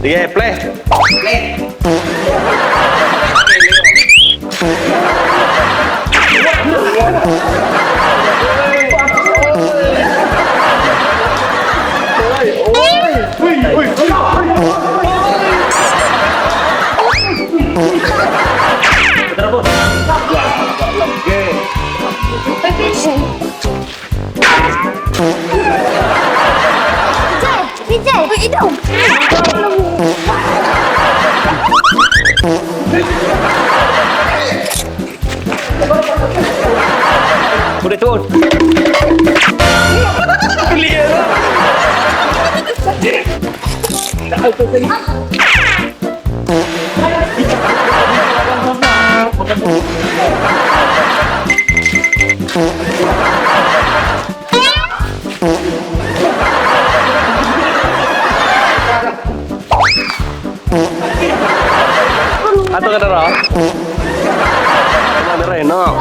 Sige, play. Play. PJ! PJ! Uy, ito! Ulit tuod. Ato ka na raw? Ano na rin, no?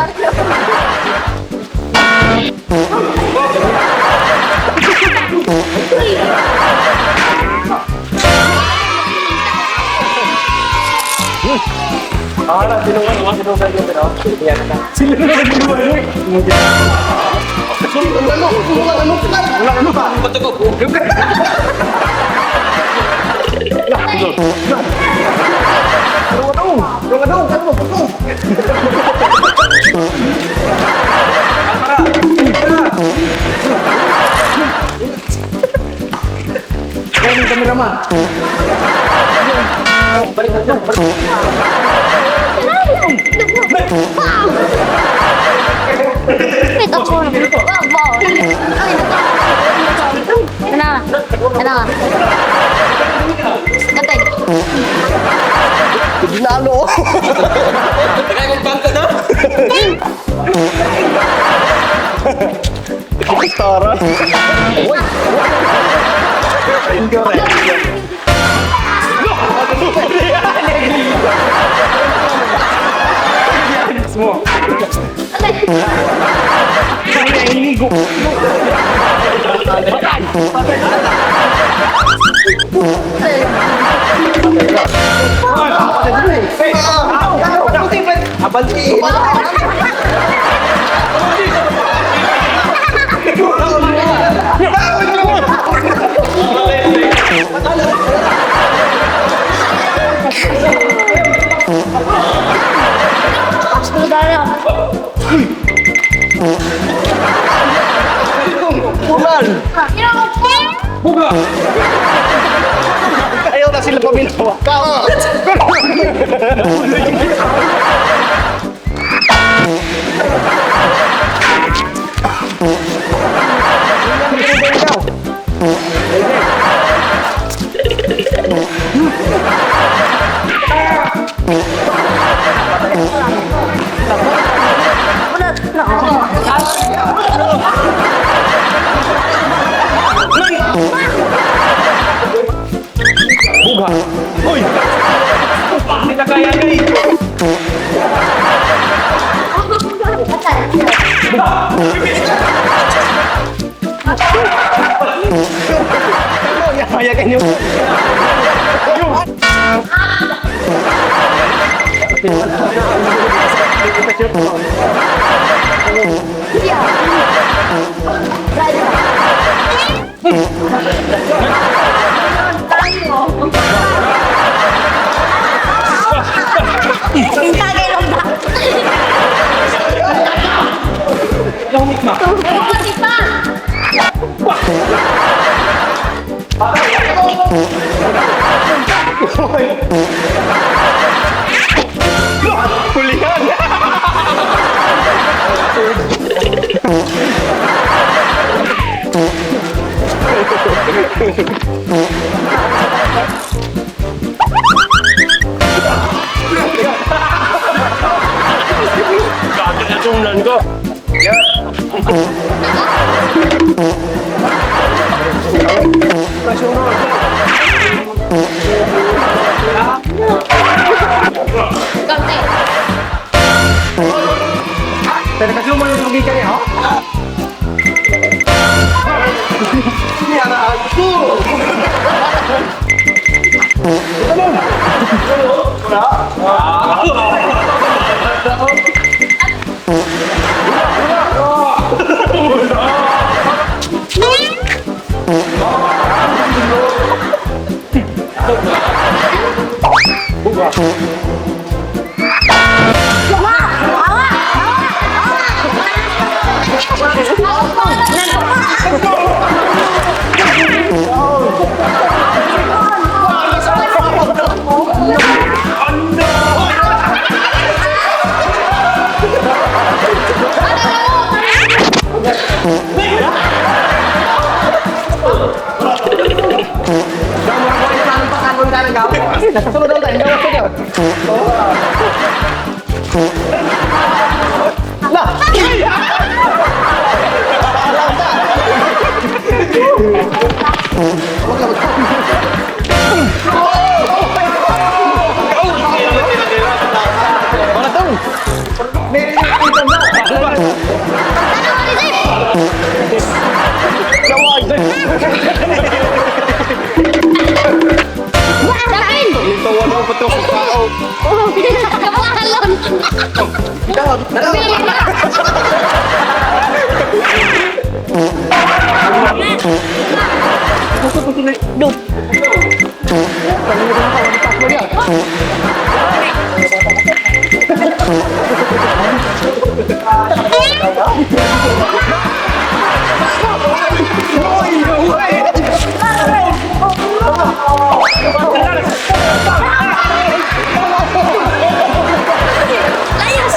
Wait, ako. Wow, wow. Ay, nako. Ano ka? Ano ka? Katay. Ginalo. Teka, kung bangka na. Tara. Pumal. Ayaw na sila paminawa. Kaya kanyo. Tagay lang ba? Pati pa! Hulihan. Katungnan ko. Gante. Pero kasi mo yung lugi ka niya, ho? Yara ako. Sunod lang tayo. Gawas ko daw. La! Dapin! Tawa na pa to sa tao. Kapakalon! Layas!